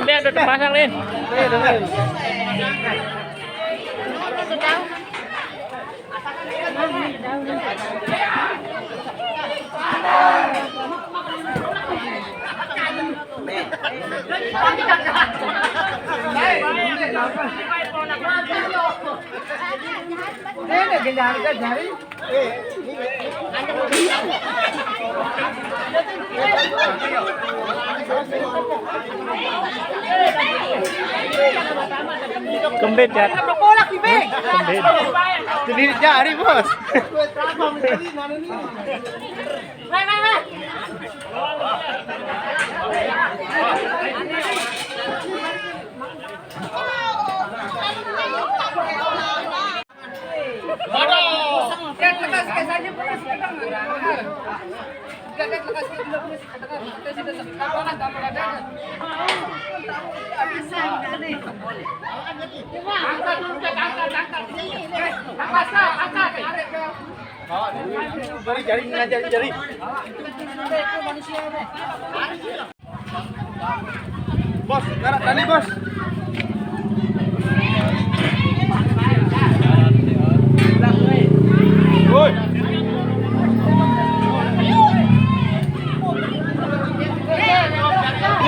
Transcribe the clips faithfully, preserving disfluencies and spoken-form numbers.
Ya, udah terpasang nih. Kembit ya. Kembit. Jadi jari, Bos. Jari, jari, jari. Bos, karak tadi, Bos. Woi.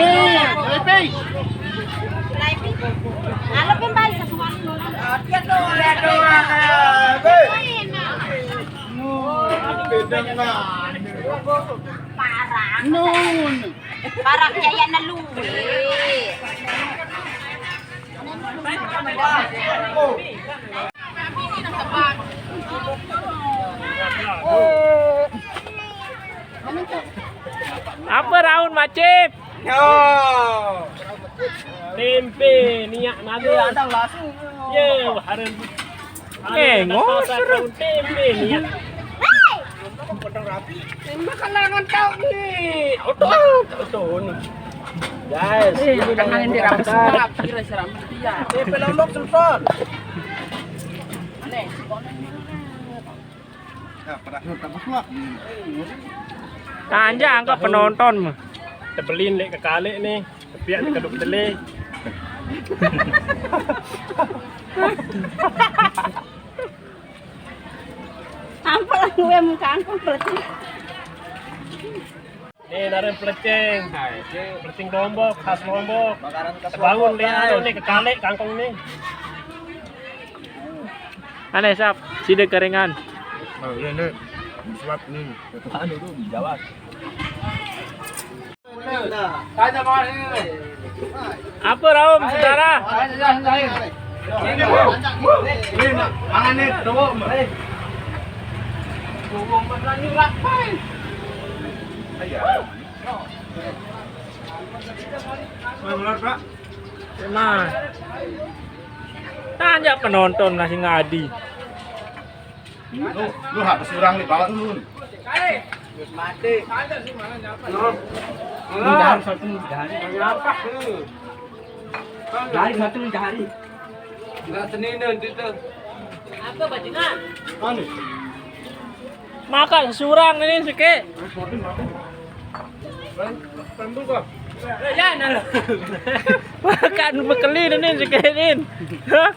Nih, Lepi. Halo, Pim, balik ke rumah. Lihat dong, lihat dong. Hei. Beda, nah. Parah. Nun. Parah jaya nelu. Apa raun macip? Yo. Tempe, niat nade. Ada langsung. Ye, harus. Eh, ngosor. Tempe, niat. Potong rapi. Ini mah kalangan kau nih. Oto, oto, oto. Guys, eh, ini tangan yang dirapi semua, kira seram dia. Tempe Lombok semprot. Aneh. Nah, pada suka pesuap. Tanja angkat penonton mah. Tebelin lek kekalik nih. Tapi ada keduk tele. Ampun, gue muka angkung berarti. Nih, narin pelecing. Pelecing Lombok, khas Lombok. Makanan khas Lombok, nih, guys. Anu nih, kekalik kangkung nih. Aneh, Sap, side keringan. Oh, iya, nih. Suap nih. Anu tuh, Jawa. Nah, tanya Bang Ari. Apa, Raum, saudara? Ini, Bu. Ini, Bu. Mangan nih, tuh, Bu. Tuh, Bu, mangan nih, rapai. Ayo. Nah, tanya penonton masih ngadi. Lu, lu habis orang nih, bawa dulu. Mati. Lu. Lu jangan satu, jangan. Ngapa lu? Dari satu mencari. Enggak seninen itu. Apa bajingan? Anu. Makan surang ini sike. Tentu kok. Ya, nah. Makan bekelin ini sike ini. Hah?